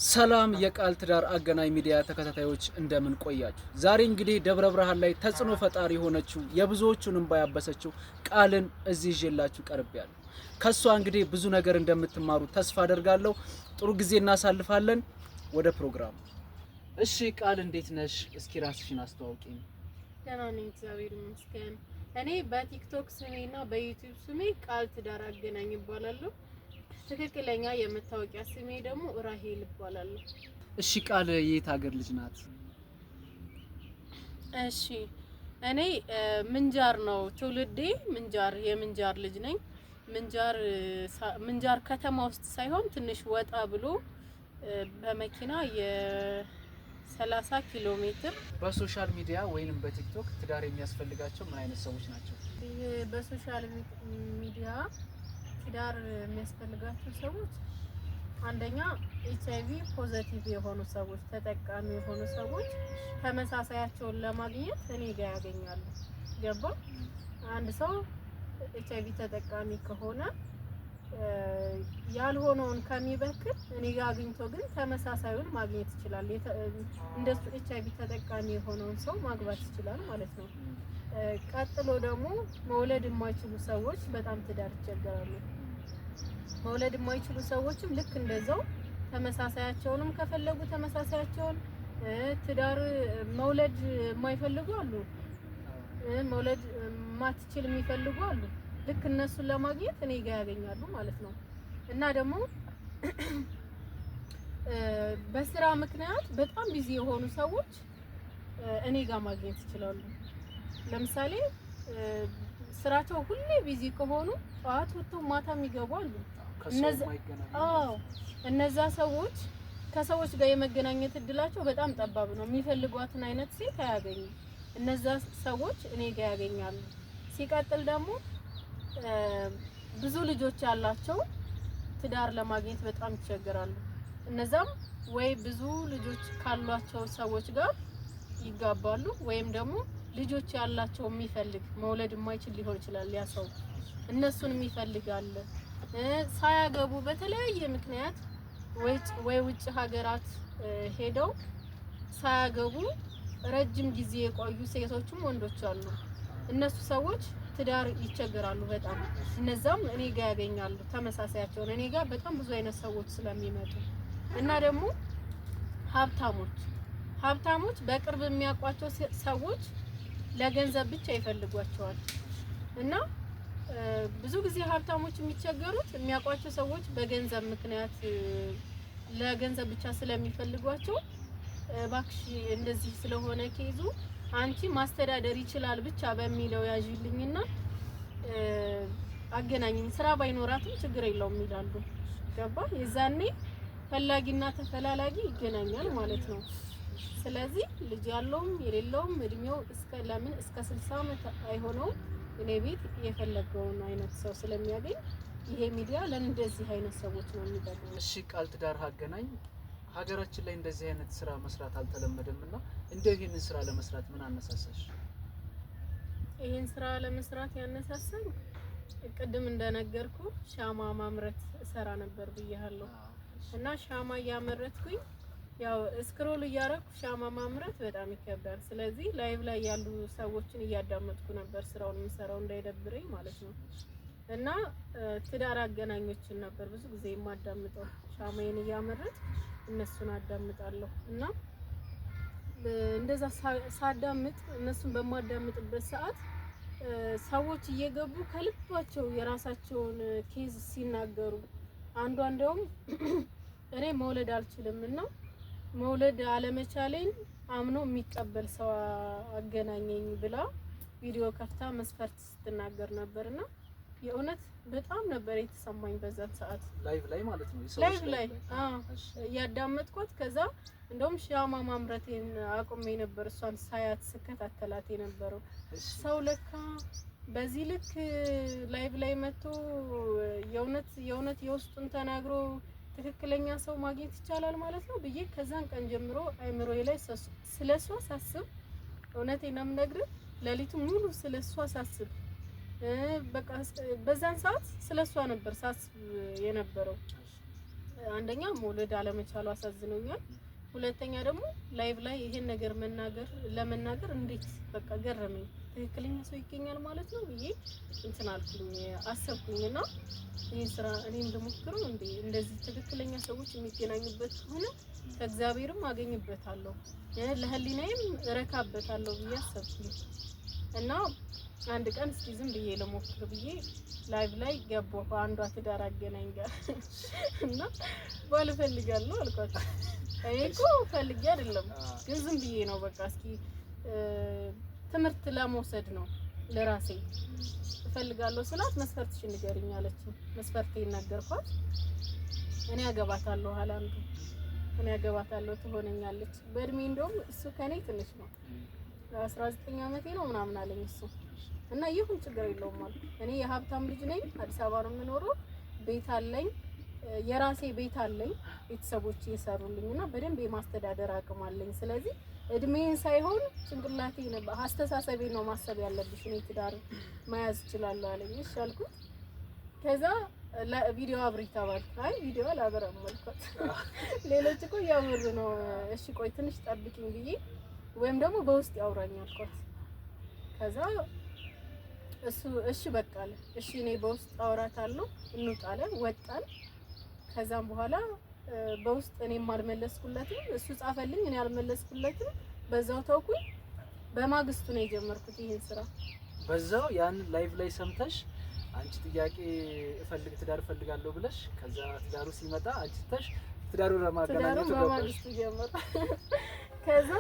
ሰላም የቃል ትዳር አገናኝ ሚዲያ ተከታታዮች እንደምን ቆያችሁ? ዛሬ እንግዲህ ደብረ ብርሃን ላይ ተጽዕኖ ፈጣሪ የሆነችው የብዙዎቹን እንባ ያበሰችው ቃልን እዚህ ይዤላችሁ ቀርቤያለሁ። ከሷ እንግዲህ ብዙ ነገር እንደምትማሩ ተስፋ አደርጋለሁ። ጥሩ ጊዜ እናሳልፋለን። ወደ ፕሮግራሙ። እሺ ቃል እንዴት ነሽ? እስኪ ራስሽን አስተዋውቂ። ደህና ነኝ፣ እግዚአብሔር ይመስገን። እኔ በቲክቶክ ስሜና በዩቲዩብ ስሜ ቃል ትዳር አገናኝ እባላለሁ። ትክክለኛ የመታወቂያ ስሜ ደግሞ ራሄል እባላለሁ። እሺ ቃል የት ሀገር ልጅ ናት? እሺ እኔ ምንጃር ነው ትውልዴ፣ ምንጃር የምንጃር ልጅ ነኝ። ምንጃር ከተማ ውስጥ ሳይሆን ትንሽ ወጣ ብሎ በመኪና የ30 ኪሎ ሜትር። በ social media ወይንም በቲክቶክ ትዳር የሚያስፈልጋቸው ምን አይነት ሰዎች ናቸው? በ social media ትዳር የሚያስፈልጋቸው ሰዎች አንደኛ HIV positive የሆኑ ሰዎች፣ ተጠቃሚ የሆኑ ሰዎች ተመሳሳያቸውን ለማግኘት እኔ ጋር ያገኛሉ። ገባ? አንድ ሰው ኤች አይቪ ተጠቃሚ ከሆነ ያልሆነውን ከሚበክል እኔ ጋር አግኝቶ ግን ተመሳሳዩን ማግኘት ይችላል። እንደሱ ኤች አይቪ ተጠቃሚ የሆነውን ሰው ማግባት ይችላል ማለት ነው። ቀጥሎ ደግሞ መውለድ የማይችሉ ሰዎች በጣም ትዳር ይቸገራሉ። መውለድ የማይችሉ ሰዎችም ልክ እንደዛው ተመሳሳያቸውንም ከፈለጉ ተመሳሳያቸውን፣ ትዳር መውለድ የማይፈልጉ አሉ፣ መውለድ ማትችል የሚፈልጉ አሉ። ልክ እነሱን ለማግኘት እኔ ጋር ያገኛሉ ማለት ነው። እና ደግሞ በስራ ምክንያት በጣም busy የሆኑ ሰዎች እኔ ጋር ማግኘት ይችላሉ። ለምሳሌ ስራቸው ሁሌ busy ከሆኑ ጠዋት ወጥተው ማታ የሚገቡ አሉ። አዎ እነዛ ሰዎች ከሰዎች ጋር የመገናኘት እድላቸው በጣም ጠባብ ነው። የሚፈልጓትን አይነት ሴት አያገኙም። እነዛ ሰዎች እኔ ጋር ያገኛሉ። ሲቀጥል ደግሞ ብዙ ልጆች ያላቸው ትዳር ለማግኘት በጣም ይቸገራሉ። እነዛም ወይ ብዙ ልጆች ካሏቸው ሰዎች ጋር ይጋባሉ ወይም ደግሞ ልጆች ያላቸው የሚፈልግ፣ መውለድ የማይችል ሊሆን ይችላል ያ ሰው፣ እነሱን የሚፈልግ አለ። ሳያገቡ በተለያየ ምክንያት ወይ ውጭ ሀገራት ሄደው ሳያገቡ ረጅም ጊዜ የቆዩ ሴቶችም ወንዶች አሉ። እነሱ ሰዎች ትዳር ይቸገራሉ በጣም። እነዛም እኔ ጋር ያገኛሉ ተመሳሳያቸውን። እኔ ጋር በጣም ብዙ አይነት ሰዎች ስለሚመጡ። እና ደግሞ ሀብታሞች በቅርብ የሚያውቋቸው ሰዎች ለገንዘብ ብቻ ይፈልጓቸዋል። እና ብዙ ጊዜ ሀብታሞች የሚቸገሩት የሚያውቋቸው ሰዎች በገንዘብ ምክንያት ለገንዘብ ብቻ ስለሚፈልጓቸው፣ እባክሽ እንደዚህ ስለሆነ case ኡ አንቺ ማስተዳደር ይችላል ብቻ በሚለው ያዥልኝና አገናኝኝ፣ ስራ ባይኖራትም ችግር የለውም ይላሉ። ገባ? የዛኔ ፈላጊና ተፈላላጊ ይገናኛል ማለት ነው። ስለዚህ ልጅ ያለውም የሌለውም፣ እድሜው እስከ ለምን እስከ 60 ዓመት አይሆነውም፣ እኔ ቤት የፈለገውን አይነት ሰው ስለሚያገኝ ይሄ ሚዲያ ለእንደዚህ አይነት ሰዎች ነው የሚጠቅመው። እሺ ቃል ትዳር አገናኝ፣ ሀገራችን ላይ እንደዚህ አይነት ስራ መስራት አልተለመደም እና እንደው ይህንን ስራ ለመስራት ምን አነሳሳሽ? ይህን ስራ ለመስራት ያነሳሳኝ ቅድም እንደነገርኩ ሻማ ማምረት እሰራ ነበር ብያለሁ። እና ሻማ እያመረትኩኝ ያው scroll እያረኩ ሻማ ማምረት በጣም ይከብዳል። ስለዚህ live ላይ ያሉ ሰዎችን እያዳመጥኩ ነበር ስራውን የምሰራው፣ እንዳይደብረኝ ማለት ነው። እና ትዳር አገናኞችን ነበር ብዙ ጊዜ የማዳምጠው። ሻማዬን እያመረትኩ እነሱን አዳምጣለሁ። እና እንደዛ ሳዳምጥ፣ እነሱን በማዳምጥበት ሰዓት ሰዎች እየገቡ ከልባቸው የራሳቸውን case ሲናገሩ፣ አንዷ እንደውም እኔ መውለድ አልችልም እና መውለድ አለመቻሌን አምኖ የሚቀበል ሰው አገናኘኝ ብላ ቪዲዮ ከፍታ መስፈርት ስትናገር ነበርና የእውነት በጣም ነበር የተሰማኝ በዛን ሰዓት። Live ላይ ማለት ነው? Live ላይ እያዳመጥኳት፣ ከዛ እንደውም ሻማ ማምረቴን አቁሜ ነበር እሷን ሳያት ስከታተላት የነበረው። ሰው ለካ በዚህ ልክ live ላይ መጥቶ የእውነት የእውነት የውስጡን ተናግሮ ትክክለኛ ሰው ማግኘት ይቻላል ማለት ነው ብዬ ከዛን ቀን ጀምሮ አይምሮዬ ላይ ስለሷ ሳስብ፣ እውነቴን ነው የምነግርህ፣ ሌሊቱ ሙሉ ስለሷ ሳስብ፣ በቃ በዛን ሰዓት ስለሷ ነበር ሳስብ የነበረው። አንደኛ መውለድ አለመቻሉ አሳዝኖኛል። ሁለተኛ ደግሞ live ላይ ይሄን ነገር መናገር ለመናገር እንዴት በቃ ገረመኝ። ትክክለኛ ሰው ይገኛል ማለት ነው ብዬ እንትን አልኩኝ አሰብኩኝና ይህን ስራ እኔም ልሞክረው እንዴ፣ እንደዚህ ትክክለኛ ሰዎች የሚገናኙበት ከሆነ ከእግዚአብሔርም አገኝበታለሁ፣ ለህሊናዬም እረካበታለሁ ብዬ አሰብኩኝ እና አንድ ቀን እስኪ ዝም ብዬ ልሞክር ብዬ live ላይ ገባሁ አንዷ ትዳር አገናኝ ጋር እና ባል እፈልጋለሁ አልኳት። እኔ እኮ ፈልጌ አይደለም ግን ዝም ብዬ ነው በቃ እስኪ ትምህርት ለመውሰድ ነው ለራሴ እፈልጋለሁ ስላት መስፈርትሽን ንገሪኝ አለችኝ። መስፈርቴን ነገርኳት። እኔ አገባታለሁ አለ አንዱ። እኔ አገባታለሁ ትሆነኛለች። በእድሜ እንደውም እሱ ከኔ ትንሽ ነው፣ 19 ዓመቴ ነው ምናምን አለኝ እሱ እና ይሁን ችግር የለውም አልኩ። እኔ የሀብታም ልጅ ነኝ፣ አዲስ አበባ ነው የምኖረው፣ ቤት አለኝ፣ የራሴ ቤት አለኝ፣ ቤተሰቦች የሰሩልኝ እና በደንብ የማስተዳደር አቅም አለኝ። ስለዚህ እድሜን ሳይሆን ጭንቅላቴን አስተሳሰቤን ነው ማሰብ ያለብሽ፣ እኔ ትዳር መያዝ እችላለሁ አለኝ። እሺ አልኩት። ከዛ ቪዲዮ አብሪ ተባልኩ። አይ ቪዲዮ አላበራም አልኳት። ሌሎች እኮ እያበሩ ነው። እሺ ቆይ ትንሽ ጠብቂኝ ብዬ ወይም ደግሞ በውስጥ ያውራኝ አልኳት። ከዛ እሱ እሺ በቃ አለ። እሺ እኔ በውስጥ አወራታለሁ እንውጣለን። ወጣን። ከዛም በኋላ በውስጥ እኔም አልመለስኩለትም፣ እሱ ጻፈልኝ፣ እኔ አልመለስኩለትም። በዛው ተውኩኝ። በማግስቱ ነው የጀመርኩት ይህን ስራ። በዛው ያን live ላይ ሰምተሽ አንቺ ጥያቄ እፈልግ ትዳር እፈልጋለሁ ብለሽ ከዛ ትዳሩ ሲመጣ አንቺ ትተሽ ትዳሩን ለማገናኘት ትዳሩን በማግስቱ ጀመርኩ። ከዛ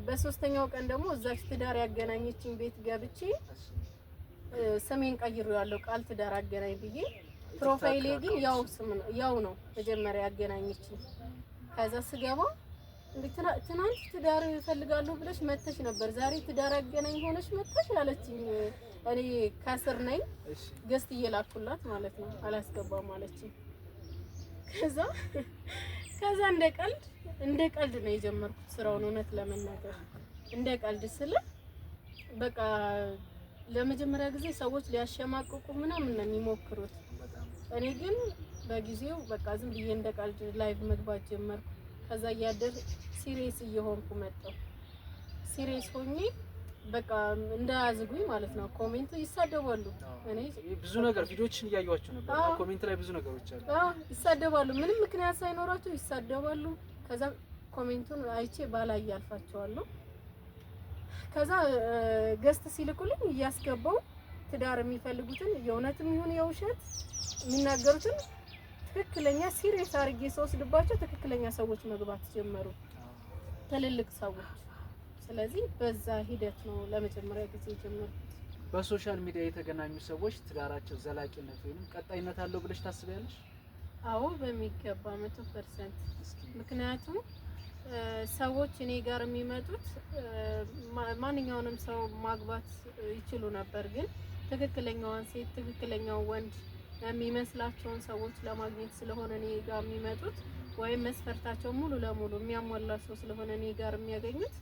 በሶስተኛው ቀን ደግሞ እዛች ትዳር ያገናኘችኝ ቤት ገብቼ ስሜን ቀይሮ ያለው ቃል ትዳር አገናኝ ብዬ profile ኤ ግን ያው ስም ነው ያው ነው መጀመሪያ ያገናኘችኝ። ከዛ ስገባ እንዴ ትናንት ትዳር እፈልጋለሁ ብለሽ መተሽ ነበር፣ ዛሬ ትዳር አገናኝ ሆነሽ መተሽ አለችኝ። እኔ ከስር ነኝ guest እየላኩላት ማለት ነው። አላስገባም አለችኝ። ከዛ ከዛ እንደ ቀልድ ነው የጀመርኩት ስራውን። እውነት ለመናገር እንደ ቀልድ ስለ በቃ ለመጀመሪያ ጊዜ ሰዎች ሊያሸማቅቁ ምናምን ነው የሚሞክሩት። እኔ ግን በጊዜው በቃ ዝም ብዬ እንደ ቀልድ live መግባት ጀመርኩ። ከዛ እያደር serious እየሆንኩ መጣሁ። serious ሆኜ በቃ እንዳያዝጉኝ ማለት ነው። comment ይሳደባሉ። እኔ ብዙ ነገር ቪዲዮዎችን እያየኋቸው ነበር። comment ላይ ብዙ ነገሮች አሉ። አዎ ይሳደባሉ። ምንም ምክንያት ሳይኖራቸው ይሳደባሉ። ከዛ comment ኡን አይቼ ባላይ ያልፋቸዋለሁ። ከዛ guest ሲልኩልኝ እያስገባው ትዳር የሚፈልጉትን የእውነትም ይሁን የውሸት የሚናገሩትን ትክክለኛ serious አድርጌ ስወስድባቸው ትክክለኛ ሰዎች መግባት ጀመሩ፣ ትልልቅ ሰዎች። ስለዚህ በዛ ሂደት ነው ለመጀመሪያ ጊዜ የጀመርኩት። በ social media የተገናኙ ሰዎች ትዳራቸው ዘላቂነት ወይንም ቀጣይነት አለው ብለሽ ታስቢያለሽ? አዎ በሚገባ 100%። ምክንያቱም ሰዎች እኔ ጋር የሚመጡት ማንኛውንም ሰው ማግባት ይችሉ ነበር፣ ግን ትክክለኛዋን ሴት ትክክለኛው ወንድ የሚመስላቸውን ሰዎች ለማግኘት ስለሆነ እኔ ጋር የሚመጡት ወይም መስፈርታቸው ሙሉ ለሙሉ የሚያሟላ ሰው ስለሆነ እኔ ጋር የሚያገኙት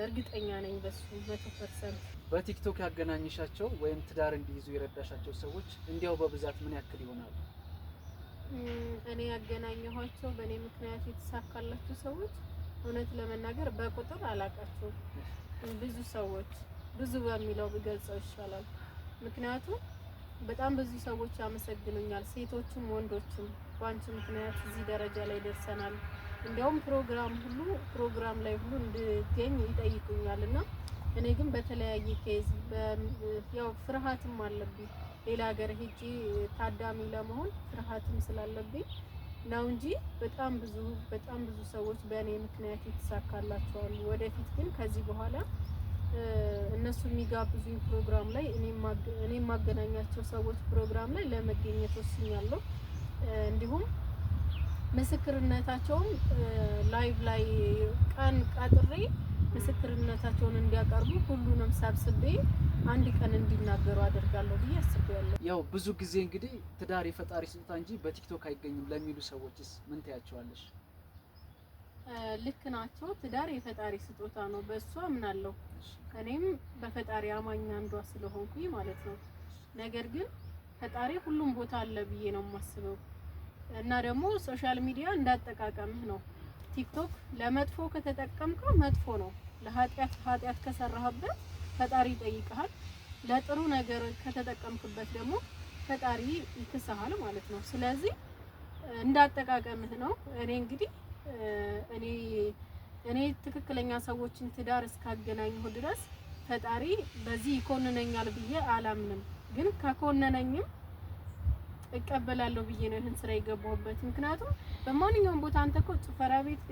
እርግጠኛ ነኝ በሱ 100%። በቲክቶክ ያገናኝሻቸው ወይም ትዳር እንዲይዙ የረዳሻቸው ሰዎች እንዲያው በብዛት ምን ያክል ይሆናሉ? እኔ ያገናኘኋቸው በእኔ ምክንያት የተሳካላቸው ሰዎች እውነት ለመናገር በቁጥር አላውቃቸውም። ብዙ ሰዎች ብዙ በሚለው ብገልጸው ይሻላል። ምክንያቱም በጣም ብዙ ሰዎች ያመሰግኑኛል፣ ሴቶችም ወንዶችም በአንቺ ምክንያት እዚህ ደረጃ ላይ ደርሰናል፣ እንዲያውም ፕሮግራም ላይ ሁሉ እንድገኝ ይጠይቁኛል። እና እኔ ግን በተለያየ case ያው ፍርሃትም አለብኝ ሌላ ሀገር ሄጄ ታዳሚ ለመሆን ፍርሃትም ስላለብኝ ነው እንጂ በጣም ብዙ ሰዎች በእኔ ምክንያት የተሳካላቸው አሉ። ወደፊት ግን ከዚህ በኋላ እነሱ የሚጋብዙኝ ፕሮግራም ላይ እኔ የማገናኛቸው ሰዎች ፕሮግራም ላይ ለመገኘት ወስኛለሁ። እንዲሁም ምስክርነታቸውም live ላይ ቀን ቀጥሬ ምስክርነታቸውን እንዲያቀርቡ ሁሉንም ሰብስቤ አንድ ቀን እንዲናገሩ አደርጋለሁ ብዬ አስቤያለሁ። ያው ብዙ ጊዜ እንግዲህ ትዳር የፈጣሪ ስጦታ እንጂ በቲክቶክ አይገኝም ለሚሉ ሰዎችስ ምን ትያቸዋለሽ? ልክ ናቸው። ትዳር የፈጣሪ ስጦታ ነው፣ በእሱ አምናለሁ። እኔም በፈጣሪ አማኝ አንዷ ስለሆንኩኝ ማለት ነው። ነገር ግን ፈጣሪ ሁሉም ቦታ አለ ብዬ ነው የማስበው። እና ደግሞ social media እንዳጠቃቀምህ ነው። ቲክቶክ ለመጥፎ ከተጠቀምከው መጥፎ ነው። ለኃጢአት ኃጢአት ከሰራህበት ፈጣሪ ይጠይቅሃል። ለጥሩ ነገር ከተጠቀምክበት ደግሞ ፈጣሪ ይክስሃል ማለት ነው። ስለዚህ እንዳጠቃቀምህ ነው። እኔ እንግዲህ እኔ እኔ ትክክለኛ ሰዎችን ትዳር እስካገናኘሁ ድረስ ፈጣሪ በዚህ ይኮንነኛል ብዬ አላምንም። ግን ከኮነነኝም እቀበላለሁ ብዬ ነው ይህን ስራ የገባሁበት። ምክንያቱም በማንኛውም ቦታ አንተ እኮ ጭፈራ ቤት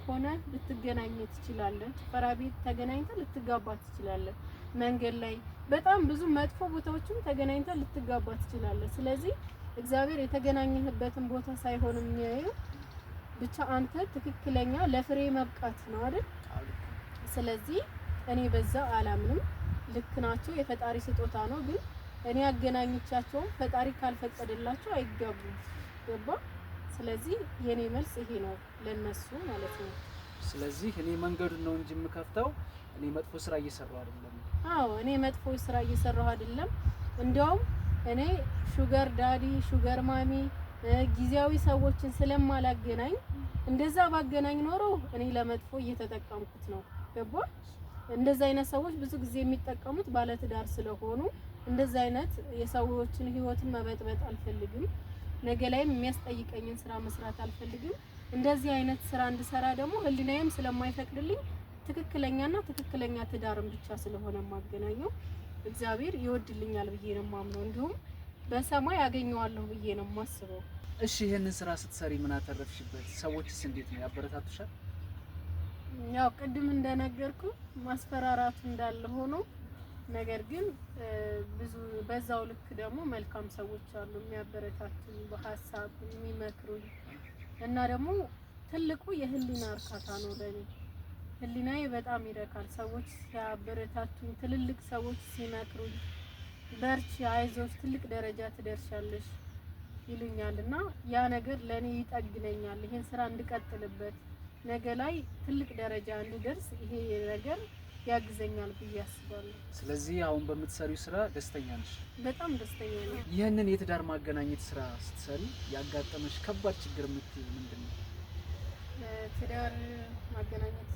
ሆነ ልትገናኝ ትችላለህ። ጭፈራ ቤት ተገናኝተህ ልትጋባ ትችላለህ። መንገድ ላይ በጣም ብዙ መጥፎ ቦታዎችም ተገናኝተህ ልትጋባ ትችላለህ። ስለዚህ እግዚአብሔር የተገናኘህበትን ቦታ ሳይሆን የሚያየው ብቻ አንተ ትክክለኛ ለፍሬ መብቃት ነው አይደል? ስለዚህ እኔ በዛ አላምንም። ልክ ናቸው፣ የፈጣሪ ስጦታ ነው። ግን እኔ አገናኝቻቸውም ፈጣሪ ካልፈቀደላቸው አይጋቡም። ገባ? ስለዚህ የኔ መልስ ይሄ ነው ለነሱ ማለት ነው። ስለዚህ እኔ መንገዱን ነው እንጂ የምከፍተው እኔ መጥፎ ስራ እየሰራሁ አይደለም። አዎ እኔ መጥፎ ስራ እየሰራሁ አይደለም። እንዲያውም እኔ sugar daddy፣ sugar mommy ጊዜያዊ ሰዎችን ስለማላገናኝ እንደዛ ባገናኝ ኖሮ እኔ ለመጥፎ እየተጠቀምኩት ነው። ገባ? እንደዛ አይነት ሰዎች ብዙ ጊዜ የሚጠቀሙት ባለትዳር ስለሆኑ እንደዛ አይነት የሰዎችን ህይወትን መበጥበጥ አልፈልግም። ነገ ላይም የሚያስጠይቀኝን ስራ መስራት አልፈልግም። እንደዚህ አይነት ስራ እንድሰራ ደግሞ ህሊናዬም ስለማይፈቅድልኝ ትክክለኛና ትክክለኛ ትዳርን ብቻ ስለሆነ የማገናኘው እግዚአብሔር ይወድልኛል ብዬ ነው የማምነው። እንዲሁም በሰማይ አገኘዋለሁ ብዬ ነው የማስበው። እሺ፣ ይህንን ስራ ስትሰሪ ምን አተረፍሽበት? ሰዎችስ እንዴት ነው ያበረታቱሻል? ያው ቅድም እንደነገርኩ ማስፈራራቱ እንዳለ ሆኖ ነገር ግን ብዙ በዛው ልክ ደግሞ መልካም ሰዎች አሉ የሚያበረታቱኝ፣ በሀሳብ የሚመክሩኝ እና ደግሞ ትልቁ የህሊና እርካታ ነው ለኔ። ህሊናዬ በጣም ይረካል። ሰዎች ሲያበረታቱኝ፣ ትልልቅ ሰዎች ሲመክሩኝ፣ በርቺ፣ አይዞሽ፣ ትልቅ ደረጃ ትደርሻለሽ ይሉኛል እና ያ ነገር ለኔ ይጠግነኛል። ይሄን ስራ እንድቀጥልበት ነገ ላይ ትልቅ ደረጃ እንድደርስ ይሄ ነገር ያግዘኛል ብዬ አስባለሁ። ስለዚህ አሁን በምትሰሪው ስራ ደስተኛ ነሽ? በጣም ደስተኛ ነኝ። ይህንን የትዳር ማገናኘት ስራ ስትሰሪ ያጋጠመሽ ከባድ ችግር የምትይው ምንድን ነው? ትዳር ማገናኘት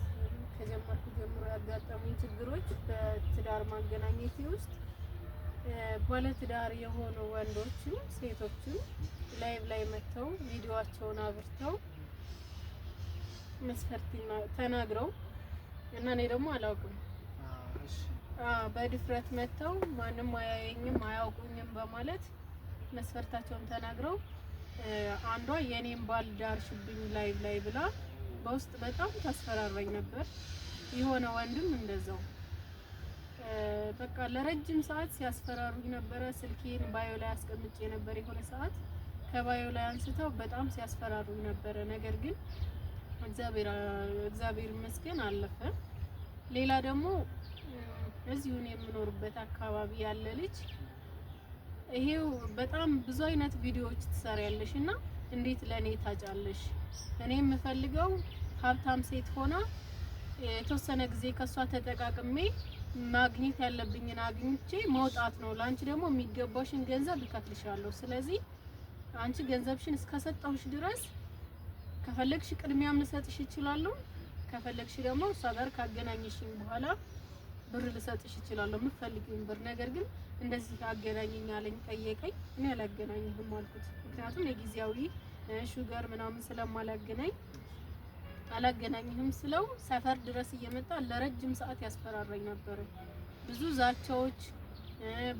ከጀመርኩ ጀምሮ ያጋጠሙኝ ችግሮች በትዳር ማገናኘቴ ውስጥ ባለትዳር የሆኑ ወንዶችም ሴቶችም ላይቭ ላይ መጥተው ቪዲዮአቸውን አብርተው መስፈርት ተናግረው እና እኔ ደግሞ አላውቅም በድፍረት መጥተው ማንም አያየኝም አያውቁኝም በማለት መስፈርታቸውን ተናግረው አንዷ የኔን ባል ዳርሽብኝ live ላይ ብላ በውስጥ በጣም ታስፈራራኝ ነበር። የሆነ ወንድም እንደዛው በቃ ለረጅም ሰዓት ሲያስፈራሩኝ ነበረ። ስልኬን bio ላይ አስቀምጬ ነበር። የሆነ ሰዓት ከ bio ላይ አንስተው በጣም ሲያስፈራሩኝ ነበረ። ነገር ግን እግዚአብሔር ይመስገን አለፈ። ሌላ ደግሞ እዚሁ እኔ የምኖርበት አካባቢ ያለ ልጅ ይሄው በጣም ብዙ አይነት ቪዲዮዎች ትሰሪያለሽ እና እንዴት ለኔ ታጫለሽ? እኔ የምፈልገው ሀብታም ሴት ሆና የተወሰነ ጊዜ ከሷ ተጠቃቅሜ ማግኘት ያለብኝን አግኝቼ መውጣት ነው። ለአንቺ ደግሞ የሚገባሽን ገንዘብ እከፍልሻለሁ። ስለዚህ አንቺ ገንዘብሽን እስከሰጠሁሽ ድረስ ከፈለግሽ ቅድሚያም ልሰጥሽ እችላለሁ፣ ከፈለግሽ ደግሞ እሷ ጋር ካገናኘሽኝ በኋላ ብር ልሰጥሽ እችላለሁ፣ የምትፈልጊውን ብር። ነገር ግን እንደዚህ አገናኘኝ አለኝ፣ ጠየቀኝ። እኔ አላገናኝህም አልኩት። ምክንያቱም የጊዜያዊ ሹገር ምናምን ስለማላገናኝ አላገናኝህም ስለው ሰፈር ድረስ እየመጣ ለረጅም ሰዓት ያስፈራራኝ ነበር። ብዙ ዛቻዎች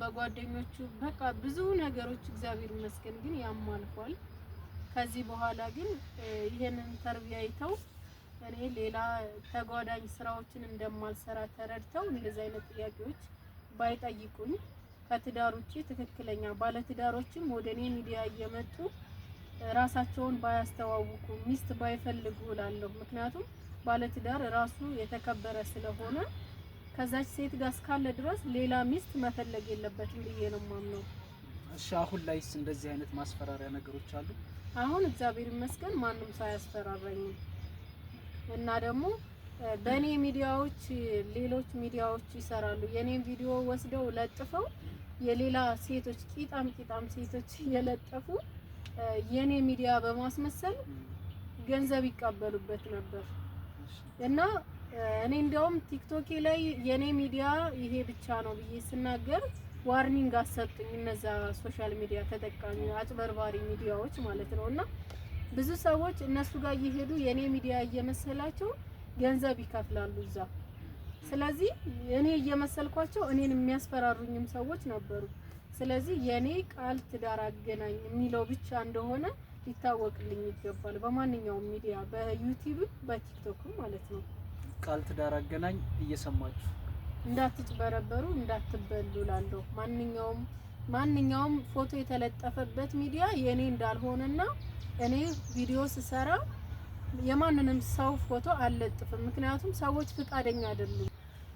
በጓደኞቹ በቃ ብዙ ነገሮች። እግዚአብሔር ይመስገን ግን ያም አልፏል። ከዚህ በኋላ ግን ይሄንን interview አይተው እኔ ሌላ ተጓዳኝ ስራዎችን እንደማልሰራ ተረድተው እንደዚህ አይነት ጥያቄዎች ባይጠይቁኝ፣ ከትዳር ውጪ ትክክለኛ ባለትዳሮችም ወደ እኔ ሚዲያ እየመጡ ራሳቸውን ባያስተዋውቁ፣ ሚስት ባይፈልጉ እላለሁ። ምክንያቱም ባለትዳር ራሱ የተከበረ ስለሆነ ከዛች ሴት ጋር እስካለ ድረስ ሌላ ሚስት መፈለግ የለበትም ብዬ ነው የማምነው። እሺ፣ አሁን ላይስ እንደዚህ አይነት ማስፈራሪያ ነገሮች አሉ? አሁን እግዚአብሔር ይመስገን ማንም ሰው አያስፈራራኝም። እና ደግሞ በእኔ ሚዲያዎች ሌሎች ሚዲያዎች ይሰራሉ። የኔን ቪዲዮ ወስደው ለጥፈው የሌላ ሴቶች ቂጣም ቂጣም ሴቶች እየለጠፉ የኔ ሚዲያ በማስመሰል ገንዘብ ይቀበሉበት ነበር። እና እኔ እንዲያውም ቲክቶኬ ላይ የኔ ሚዲያ ይሄ ብቻ ነው ብዬ ስናገር warning አሰጡኝ እነዛ social media ተጠቃሚ አጭበርባሪ ሚዲያዎች ማለት ነው። እና ብዙ ሰዎች እነሱ ጋር እየሄዱ የኔ ሚዲያ እየመሰላቸው ገንዘብ ይከፍላሉ እዛ። ስለዚህ እኔ እየመሰልኳቸው እኔን የሚያስፈራሩኝም ሰዎች ነበሩ። ስለዚህ የኔ ቃል ትዳር አገናኝ የሚለው ብቻ እንደሆነ ሊታወቅልኝ ይገባል። በማንኛውም ሚዲያ በዩቲዩብ በቲክቶክም ማለት ነው። ቃል ትዳር አገናኝ እየሰማችሁ እንዳትጭበረበሩ እንዳትበሉ እላለሁ። ማንኛውም ፎቶ የተለጠፈበት ሚዲያ የኔ እንዳልሆነና እኔ ቪዲዮ ስሰራ የማንንም ሰው ፎቶ አልለጥፍም። ምክንያቱም ሰዎች ፍቃደኛ አይደሉም።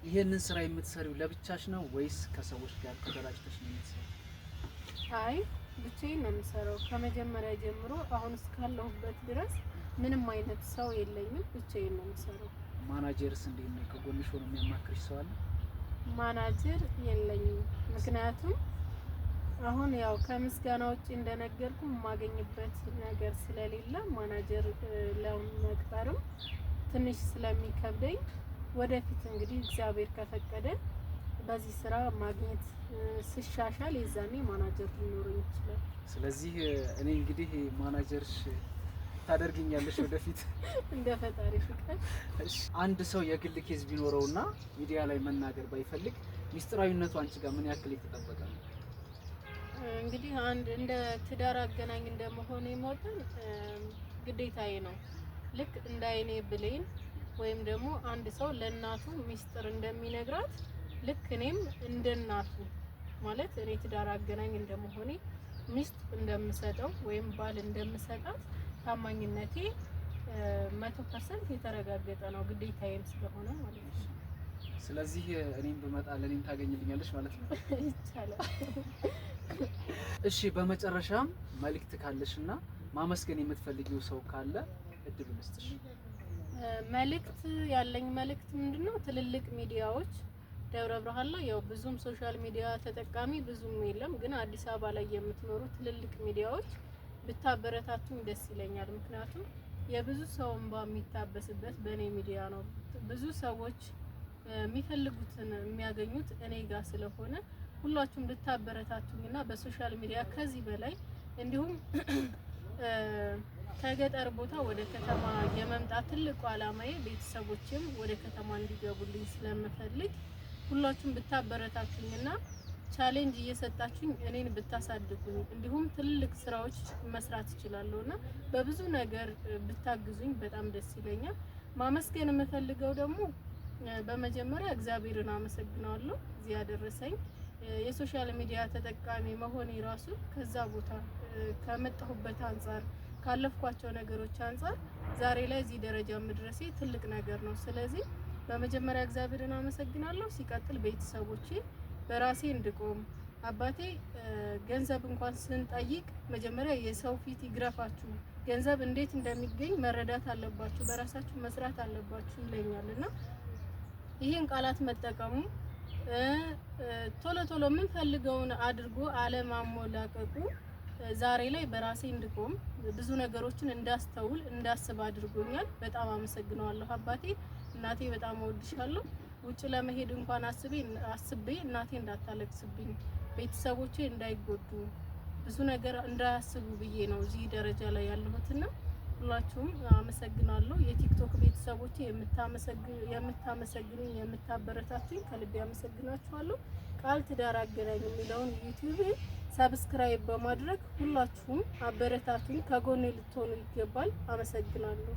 ይህንን ስራ የምትሰሪው ለብቻሽ ነው ወይስ ከሰዎች ጋር ተደራጅተሽ ነው የምትሰሪው? አይ ብቻዬን ነው የምሰራው። ከመጀመሪያ ጀምሮ አሁን እስካለሁበት ድረስ ምንም አይነት ሰው የለኝም። ብቻዬን ነው የምሰራው። ማናጀርስ እንዴት ነው? ከጎንሽ ሆኖ የሚያማክርሽ ሰው አለ? ማናጀር የለኝም። ምክንያቱም አሁን ያው ከምስጋና ውጭ እንደነገርኩ የማገኝበት ነገር ስለሌለ ማናጀር ለመቅጠርም ትንሽ ስለሚከብደኝ ወደፊት እንግዲህ እግዚአብሔር ከፈቀደ በዚህ ስራ ማግኘት ስሻሻል የዛኔ ማናጀር ሊኖረኝ ይችላል። ስለዚህ እኔ እንግዲህ ማናጀርሽ ታደርግኛለሽ ወደፊት እንደ ፈጣሪ ፍቃድ። አንድ ሰው የግል case ቢኖረውና ሚዲያ ላይ መናገር ባይፈልግ ሚስጥራዊነቱ አንቺ ጋር ምን ያክል የተጠበቀ ነው? እንግዲህ አንድ እንደ ትዳር አገናኝ እንደመሆኔ መጠን ግዴታዬ ነው። ልክ እንደ አይኔ ብሌን ወይም ደግሞ አንድ ሰው ለእናቱ ሚስጥር እንደሚነግራት ልክ እኔም እንደ እናቱ ማለት እኔ ትዳር አገናኝ እንደመሆኔ ሚስት እንደምሰጠው ወይም ባል እንደምሰጣት ታማኝነቴ 100% የተረጋገጠ ነው፣ ግዴታዬም ስለሆነ ማለት ነው። ስለዚህ እኔም ብመጣ ለእኔም ታገኝልኛለሽ ማለት ነው። ይቻላል። እሺ፣ በመጨረሻም መልእክት ካለሽና ማመስገን የምትፈልጊው ሰው ካለ እድሉ ልስጥሽ። መልእክት ያለኝ መልእክት ምንድነው? ትልልቅ ሚዲያዎች ደብረ ብርሃን ላይ ያው ብዙም social media ተጠቃሚ ብዙም የለም፣ ግን አዲስ አበባ ላይ የምትኖሩ ትልልቅ ሚዲያዎች ብታበረታቱኝ ደስ ይለኛል። ምክንያቱም የብዙ ሰው እንባ የሚታበስበት በእኔ ሚዲያ ነው። ብዙ ሰዎች የሚፈልጉትን የሚያገኙት እኔ ጋር ስለሆነ ሁላችሁም ልታበረታቱኝ እና በ social media ከዚህ በላይ እንዲሁም ከገጠር ቦታ ወደ ከተማ የመምጣት ትልቁ ዓላማዬ ቤተሰቦችም ወደ ከተማ እንዲገቡልኝ ስለምፈልግ ሁላችሁም ብታበረታቱኝና challenge እየሰጣችሁኝ እኔን ብታሳድጉኝ እንዲሁም ትልልቅ ስራዎች መስራት እችላለሁ እና በብዙ ነገር ብታግዙኝ በጣም ደስ ይለኛል። ማመስገን የምፈልገው ደግሞ በመጀመሪያ እግዚአብሔርን አመሰግናለሁ እዚህ ያደረሰኝ። የ social media ተጠቃሚ መሆኔ ራሱ ከዛ ቦታ ከመጣሁበት አንጻር ካለፍኳቸው ነገሮች አንጻር ዛሬ ላይ እዚህ ደረጃ መድረሴ ትልቅ ነገር ነው። ስለዚህ በመጀመሪያ እግዚአብሔርን አመሰግናለሁ። ሲቀጥል ቤተሰቦቼ በራሴ እንድቆም አባቴ ገንዘብ እንኳን ስንጠይቅ መጀመሪያ የሰው ፊት ይግረፋችሁ፣ ገንዘብ እንዴት እንደሚገኝ መረዳት አለባችሁ፣ በራሳችሁ መስራት አለባችሁ ይለኛል እና ይህን ቃላት መጠቀሙ ቶሎ ቶሎ የምንፈልገውን አድርጎ አለማሞላቀቁ ዛሬ ላይ በራሴ እንድቆም ብዙ ነገሮችን እንዳስተውል እንዳስብ አድርጎኛል። በጣም አመሰግነዋለሁ አባቴ። እናቴ በጣም እወድሻለሁ። ውጭ ለመሄድ እንኳን አስቤ እናቴ እንዳታለቅስብኝ፣ ቤተሰቦቼ እንዳይጎዱ፣ ብዙ ነገር እንዳያስቡ ብዬ ነው እዚህ ደረጃ ላይ ያለሁትና ሁላችሁም አመሰግናለሁ። የቲክቶክ ቤተሰቦቼ የምታመሰግኑኝ የምታበረታቱኝ ከልቤ አመሰግናችኋለሁ። ቃል ትዳር አገናኝ የሚለውን ዩቲዩብ subscribe በማድረግ ሁላችሁም አበረታቱኝ፣ ከጎኔ ልትሆኑ ይገባል። አመሰግናለሁ።